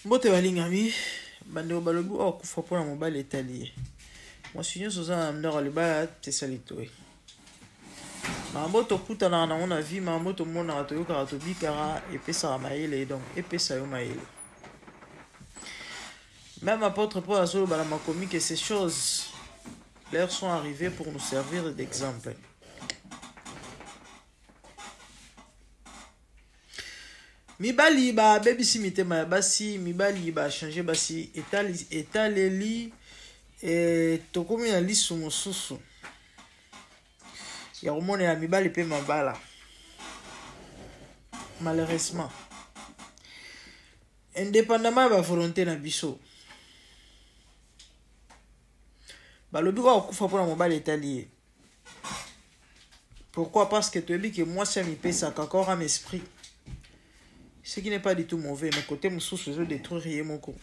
Mbote balingami, bandeko balobi oyo akufa mpo na mobali etali ye. Mwasi nyonso oza na ndako ya libala pesa litoi. Makambo tokutanaka nango na vie, makambo tomonaka, toyokaka, tobikaka epesaka mayele donc epesa yo mayele. Même apôtre Paul azoloba na makomi que ces choses leur sont arrivées pour nous servir d'exemple. Mibali ba bebisi mitema ya basi, mibali ba changer basi etali etaleli e, tokomi na lisu mosusu ya komonela mibali mpe mabala malheureusement indépendamment ya bavolonté na biso balobi oyo akufa mpona mobali etali ye Pourquoi Parce que toyebi que mwasi amipesaka corps âme esprit. Ce qui n'est pas du tout mauvais, mais côté mosusu ezo détruire ye moko.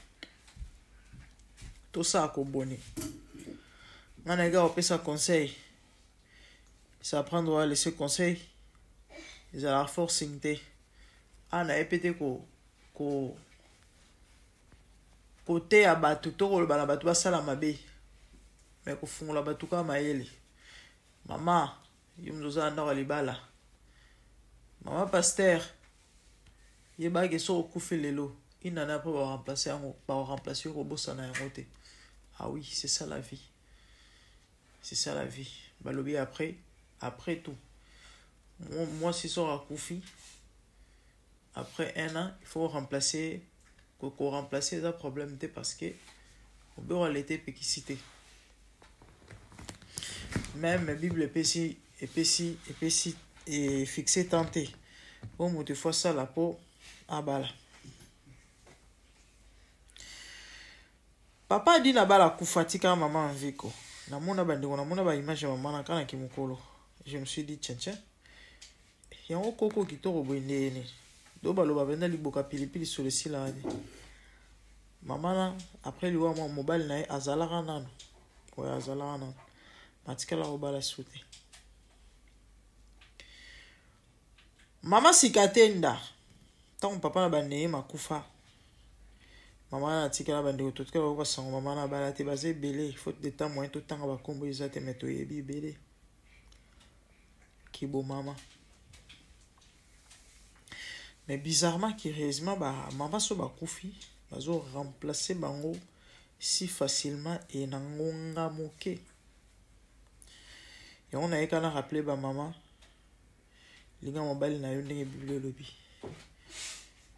Tosala kobone. Nga na gars opesa conseil. C'est apprendre à laisser conseil. Ezalaka forcing te. Ah na ye pe te ko ko koteya bato to koloba na bato basala mabe. Mais kofungola bato kaka mayele. Mama, yo moto oza na ndako ya libala. Mama pasteur, yeba ke soki okufi lelo, une année après ba remplacer yango, ba remplacer yo kobosana yango te. Ah oui, c'est ça la vie. C'est ça la vie. Balobi après, après tout. Mwasi soki akufi, après un an, il faut remplacer ko remplacer eza problème te parce que mobeko ya leta epekisi te. Meme bible epesi epesi epesi e fixe temps te oyo moto ifo asala mpo abala. Papa Adina abala akufa atika mama Enviko. Namona bandeko namona ba image ya mama na kana kimokolo. Je me suis dit tiens tiens. Yango koko kitoko boye ndenge nini? Do baloba penza liboka pilipili solo esilaka te. Mama na après liwa mwa mobali na ye azalaka nanu. Oyo azalaka nanu. Matikala kobala su te. Mama Sikatenda ntango papa na baneye makufa mama na atikala bandeko totikala koyoka sango mama na abala te baza ebele faute de temps moyen totanga bakombo eza te me toyebi ebele kibomama mais bizarrement curieusement ba mama so bakufi bazo remplacer bango si facilement et na ngonga moke yango nayeka na rappeler ba mama linga mobali na yo ndenge biblia elobi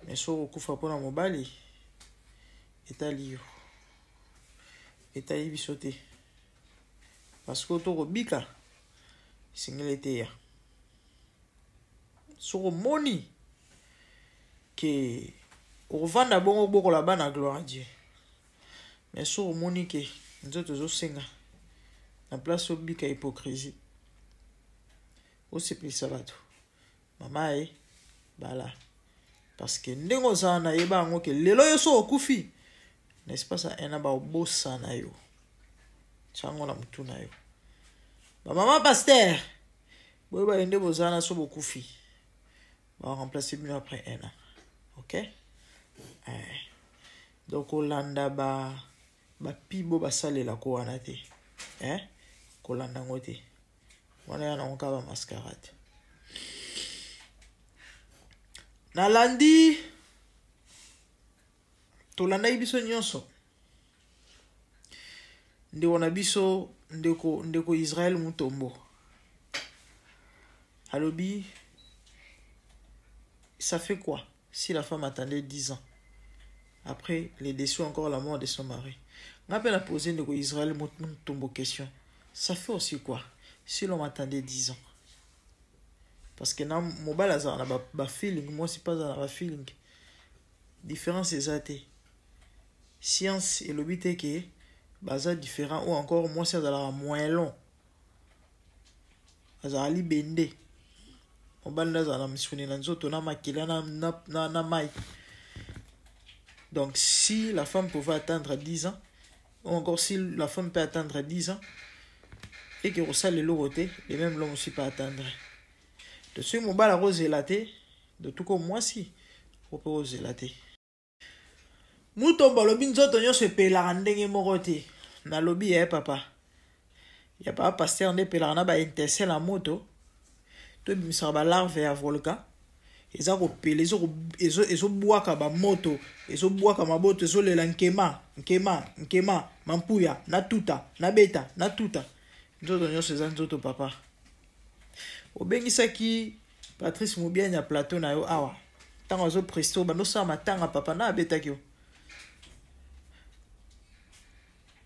mais soki okufa mpo na mobali etali yo etali biso te Parce que to kobika esengeli eteya. Soki omoni ke okovanda bongo obokola bana gloire à Dieu. Mais soki omoni ke nzoto ezosenga na place obika hypocrisie osepelisa bato mama ye bala parce que ndenge oza wana yeba yango ke lelo yo soki okufi na espace ya un an baobosana yo tya yango na motu na yo bamama paster boyeba ye nde boza wana so bokufi baremplace bino après un an ok eh. donc kolanda ba bapibo basalelako wana te eh? kolanda yango te wana ya nango kaka bamascarade nalandi tolandaki biso nyonso ndeko na biso ndeko ndeko israel mutombo alobi ça fait quoi si la femme attendait 10 ans après les déçus encore la mort de son mari nga mpe na pose ndeko israel mutombo question ça fait aussi quoi si l'homme attendait 10 ans parce que na mobali azala na bafeeling mwasi mpe azala na bafeeling différence eza te science elobi te ke baza différent ou encore mwasi azalaka moins long azalaka libende mobali nde azala na misuni na nzoto na makila na, na, na, na mai donc si la femme pouvait attendre 10 ans ou encore si la femme peut attendre 10 ans et que kosala eloko te et même l'homme aussi peut attendre donc soki mobali akozela te dotuko mwasi ope kozela te. Mutombo alobi nzoto nyonso epelaka ndenge moko te. Nalobi ye papa. Ya papa pasteur nde epelaka na ba intestin ya moto. To ebimisaka ba larve ya volcan. Eza kopela, ezobwaka ba moto, ezobwaka maboto, ezolela nkema, nkema, nkema, mampuya, na tuta, na beta, na tuta. Nzoto nyonso eza nzoto papa. Obengisaki Patrice Mubianya ya plateau na yo awa. Tango azo presto bando sala matanga papa na abetaki yo.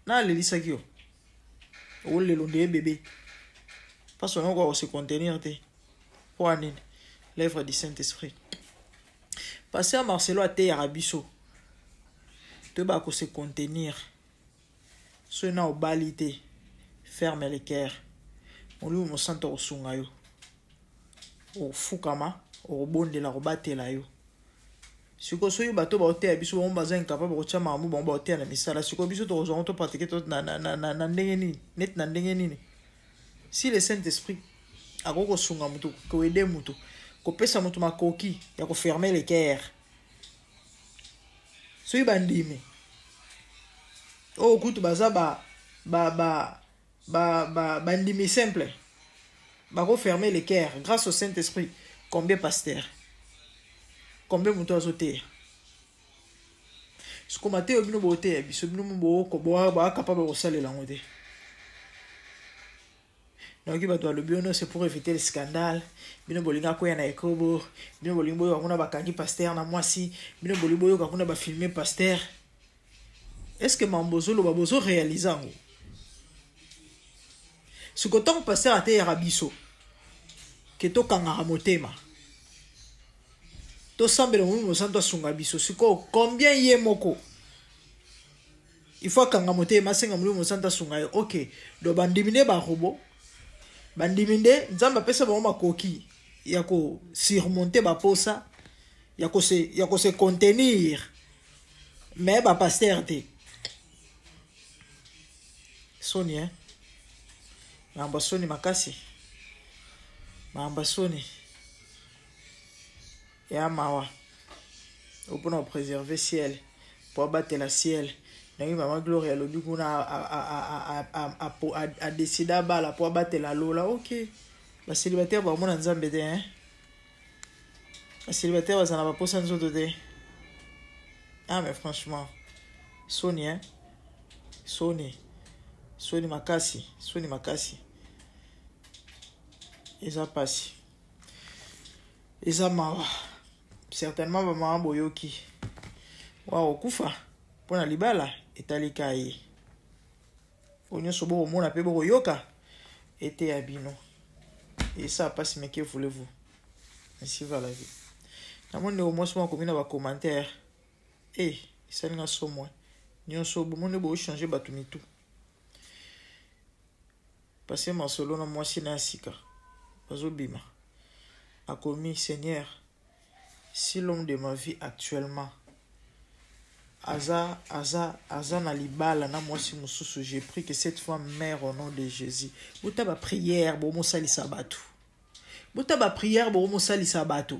Na alelisaki yo. Olelo nde bébé. Parce qu'on ko se contenir te. Po nini? L'œuvre du Saint-Esprit. Pasteur Marcelo ateyaka biso. Toyeba ko se contenir. Soki na obali te, ferme le cœur. Molimo Mosantu akosunga yo. Okofukama, okobondela, akobatela yo. Sikoyo soki bato baoteya biso bango baza incapable kotia makambo bango baoteya na misala, sikoyo biso tokozwa yango topratike to na, na, na, na, na ndenge nini? Neti na ndenge nini? Si le Saint-Esprit akoki kosunga moto, koede moto, kopesa moto makoki ya koferme le cœur, soki bandimi oyo kutu baza ba ba ba ba ba bandimi simple bako fermer le cœur grâce au Saint-Esprit. Combien pasteur, combien moto azoteya siko mateyo bino boteya biso bino boa capable kosalela yango te. Nayoki bato balobi ono c'est pour éviter le scandale. Bino bolingi akwea na ekobo, bino bolingi boyoka kuna bakangi pasteur na mwasi, bino bolingi boyoka kuna bafilme pasteur. Est-ce que mambo bozoloba bozo réaliser yango? Siko ntango pasteur ateyaka biso ke tokangaka motema, tosambela Molimo Mosantu asunga biso, sikoyo combien ye moko il faut akanga motema asenga Molimo Mosantu asunga ye? Ok, donc bandimi nde barobo, bandimi nde Nzambe apesa bango makoki ya kosurmonte baposa, ya kose contenir, mais bapasteur te. Soni, hein? Makambo soni makasi, makambo soni ya mawa. Mpona kopréserve ciel, po abatela ciel. Ndenge mama Gloria alobi kuna, adécide abala po abatela lola. Ok, bacélibataire bamona Nzambe te, hein? Bacélibataire bazala na baposa nzoto te. Ah mais franchement, soni, hein? Soni, soni makasi, soni makasi. Eza pasi, eza mawa. Certainement bamama boyoki wa okufa mpona libala etalika ye. Oyo nyonso bokomona mpe bokoyoka eteya bino. Esa pasi, mais que voulez-vous, ainsi va la vie. Namoni ndeko mwasi moko akomi na bacommentaire e esalinga somwe nyonso. Bomoni, bochange bato mitu. Parce masolo na mwasi na ya sika bazobima, akomi: "Seigneur, si l'homme de ma vie actuellement aza aza aza na libala na mwasi mosusu, j'ai prie que cette femme meure au nom de Jésus." Bota baprière bomosalisa bato, bota baprière bomosalisa bato,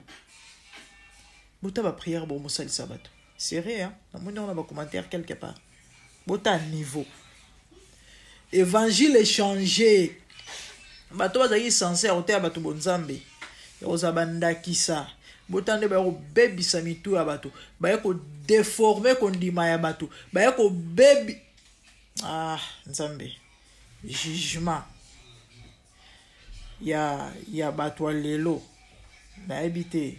bota baprière bomosalisa bato. Sérieux, hein? Namoni yango na bacommentaire quelque part. Bota niveau évangile échangé. Bato bazalaki censé ya koteya bato bonzambe, ya kozala bandakisa, bota nde baya kobebisa mitu ya bato, baya kodéforme kondima ya bato, baya kobebi. Ah Nzambe, jugement ya bato ya lelo nayebi te.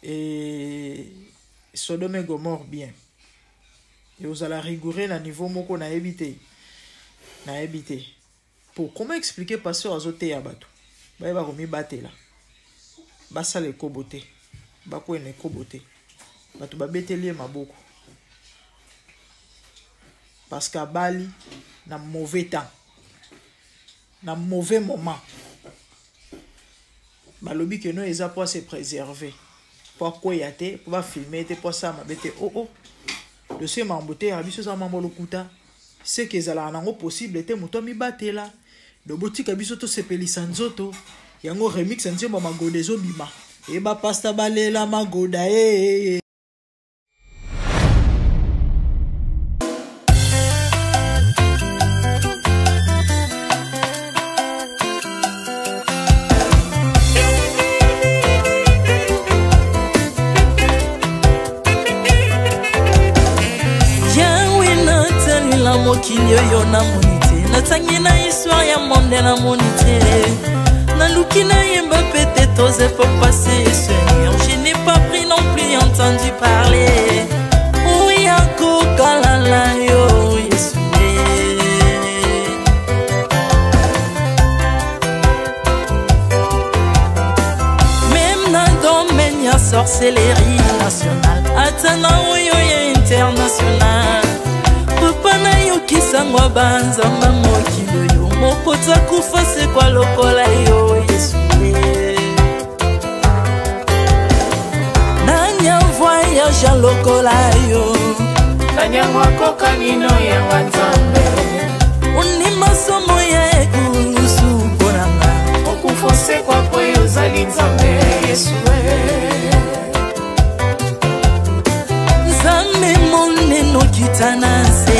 E Sodome Gomorrhe bien ekozala rigoureux na niveau moko nayebi te, nayebi te pour comment expliquer. Pasteur azoteya bato bayeba komibatela, basala ekobo te, bakwena ekobo te. Bato babeteli ye maboko parce que abali na mauvais temps, na mauvais moment. Balobi ke no eza po ase préserver, po akweya te, po bafilme te, po asala mabe te. Oh oh, dossier mambo te ya biso eza mambo lokuta. Seke ezalaka nango possible te moto amibatela. Do botika biso tosepelisa nzoto. Yango remix ya nzembo ya magoda ezobima. Eba pasta balela magoda e. Na mokili oyo namoni te, natangi na histoire ya monde namoni te, naluki nayemba peut-être aux époques passées. Seigneur, je n'ai pas pris non plus entendu parler oya kokalala yo Yesu. Même na domaine ya sorcellerie nationale, ata na oyo ya international, papa nayokisango banzamba mokili oyo moko takufa sekwa lokola yo Yesu. Nani avoyage lokola yo, nani yango akokani no yanga Nzambe, ondima somo ya ekulusu mpo na nga, okufa osekwa po yo ozali Nzambe Yesu. Nzambe monene okita na nse,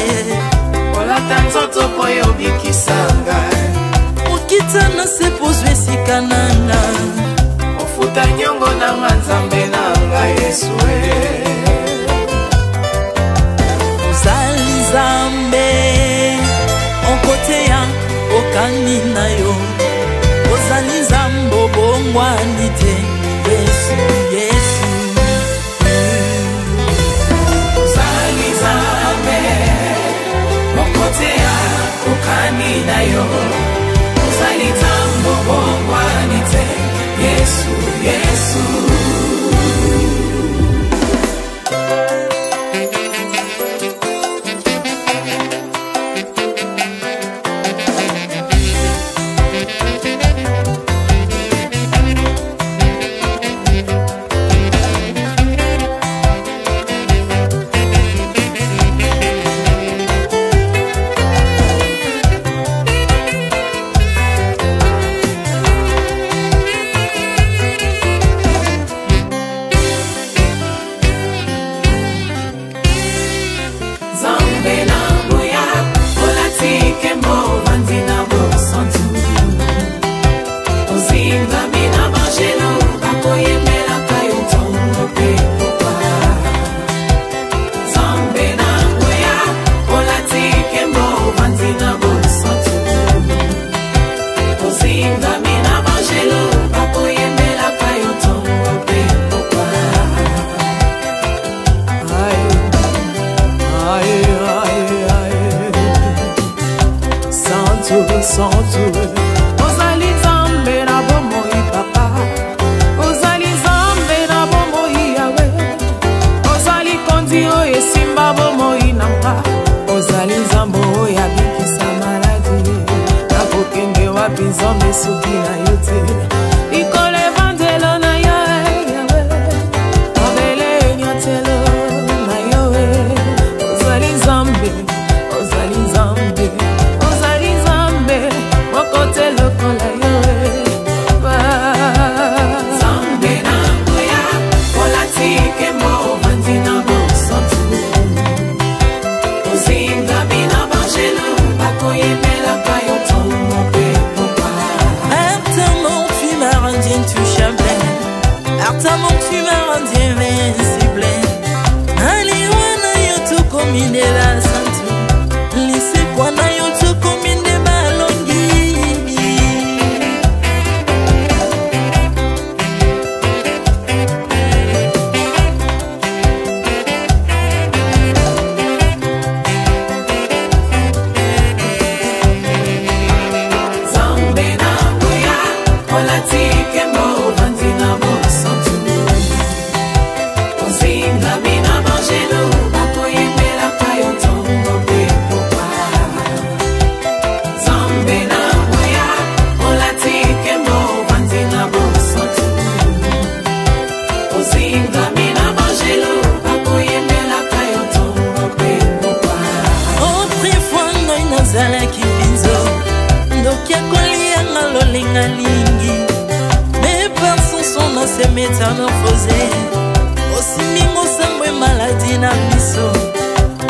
olata nzoto po yo obikisa ngai, okita na se po ozwa esika na nga, ofuta nyongo na nga Nzambe na ngai Yesu. Ozali Nzambe okoteya okani na yo, ozali Nzambe obongwani te Yesu, Yesu. Ozali Nzambe okoteya okani na yo, ozali Nzambe obongwani te Yesu, Yesu. Ozali Nzambe na bomoi papa, ozali Nzambe na bomoi Yawe, ozali kondi oyo esimba bomoi na nga, ozali Nzambe oyo abikisa maladi, nakokende wapi Nzambe soki na yo te, likolo evandelo na yo Yawe, mabele enyatelo na yo, ozali Nzambe, ozali Nzambe, ozali Nzambe mokote lokola yo. Nzambe na nguya olati nkembo ovandi na bosantu, ozingami na banjelu bakoyembelaka yo ntongo mpe pokwa. Ata mon tu m'as rendu intouchable, ata mon tu m'as rendu invincible, naliwa na yo tokomi nde basantu, lisekwa na yo tokomi nde balongi. Nzambe na nguya olati nkembo ovandi na bosantu, ozingami na banjelu bakoyembelaka yo ntongo mpe pokwa. Nzambe na nguya olati nkembo ovandi na bosantu, ozingami na banjelu bakoyembelaka yo ntongo mpe pokwa. Autrefois ngai nazalaki binzo, ndoki akolianga lolenga lingi, mais par son son na se métamorphosé, osimbingo sango maladi na biso,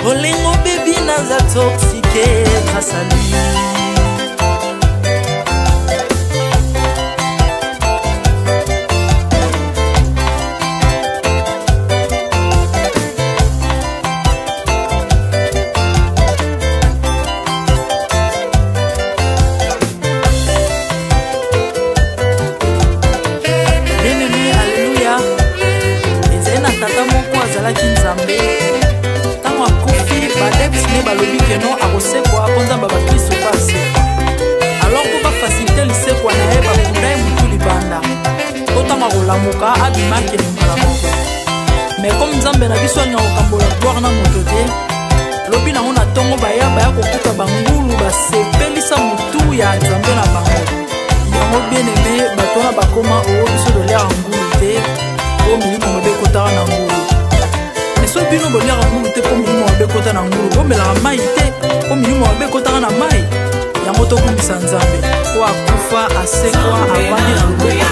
bolingo bebi naza toxique grâce à lui. Azalaki Nzambe. Ntango akufi, baadeptes ne balobi ke non, akosekwa mpo Nzambe ya bakristo mpe asekwa. Alors mpo bafacilite lisekwa na ye, bakunda ye motu libanda, mpo ntango akolamuka abima akende mbala moko. Mais comme Nzambe na biso alinga kokambola gloire na moto te, lobi nango na ntongo baya baya kokuta bangulu basepelisa motu ya Nzambe na bango. Yango, bien aimé, bato wana bakoma oo biso toliaka ngulu te mpo milimo mabe ekotaka na ngulu. Mais soki bino boliaka ngulu te mpo milimo mabe ekota na ngulu, bomelaka mai te mpo milimo mabe ekotaka na mai. Yango tokumisa Nzambe po akufa, asekwa, avandi na loboko ya